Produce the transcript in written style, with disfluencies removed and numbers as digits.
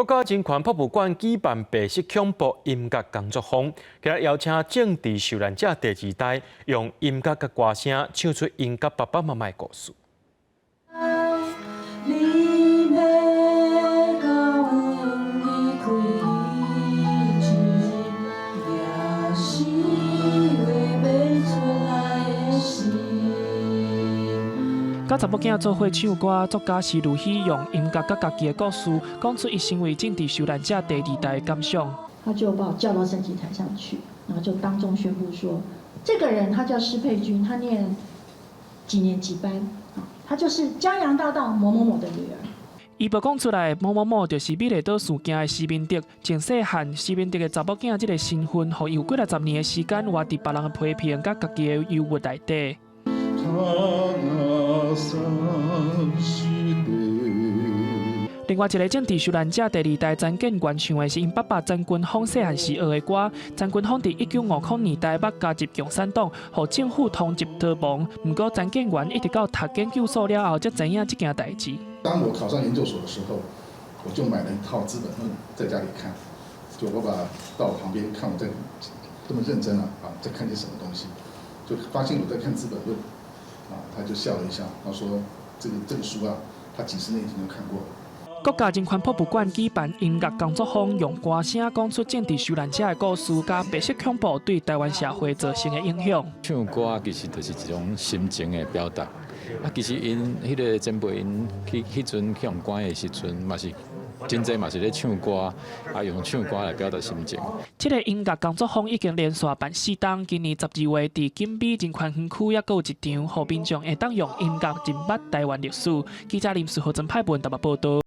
國家人權博物館舉辦白色恐怖音樂工作坊，今日邀請政治受難者第二代，用音樂佮歌聲唱出𪜶佮爸爸媽媽的故事。你欲共阮離開彼一也是話欲出來的時。佮查某囝做伙唱歌，作家施如禧用音樂佮家己的故事，講出伊身為政治受難者第二代的感想。他就把我叫到升旗台上去，然後就當眾宣布說，這個人他叫施佩君，他念幾年幾班，他就是江洋大盜某某某的女兒。伊無講出來，某某某就是美麗島事件的施明德。從細漢，施明德的查某囝這个身份，予伊有幾若十年的時間活佇別人的批評佮家己的憂鬱內底。他三時另外一个政治受難者第二代曾建元唱的是𪜶爸爸曾軍峰細漢時學的歌。曾軍峰佇1950年代捌加入共產黨，予政府通緝逃亡。毋過曾建元一直到讀研究所了後，才知影這件代誌。當我考上研究所的時候，我就買了一套《資本論》在家裡看，就我爸爸到我旁邊看我在這麼認真啊，啊，在看些什麼東西，就發現我在看《資本論》，啊，他就笑了一下，他說：這個書啊，他幾十年前就看過了。國家人權博物館舉辦音樂工作坊，用歌聲講出政治受難者的故事，佮白色恐怖對台灣社會造成的影響。唱歌其實就是一種心情的表達。啊，其實𪜶彼个前輩𪜶去彼陣去予關的時陣，嘛是真濟嘛是咧唱歌，啊，用唱歌來表達心情。這个音樂工作坊已經連續辦四冬，今年12月佇景美人權園區猶閣有一場，予民眾會當用音樂認捌台灣歷史。記者林世豪、曾派文台北報道。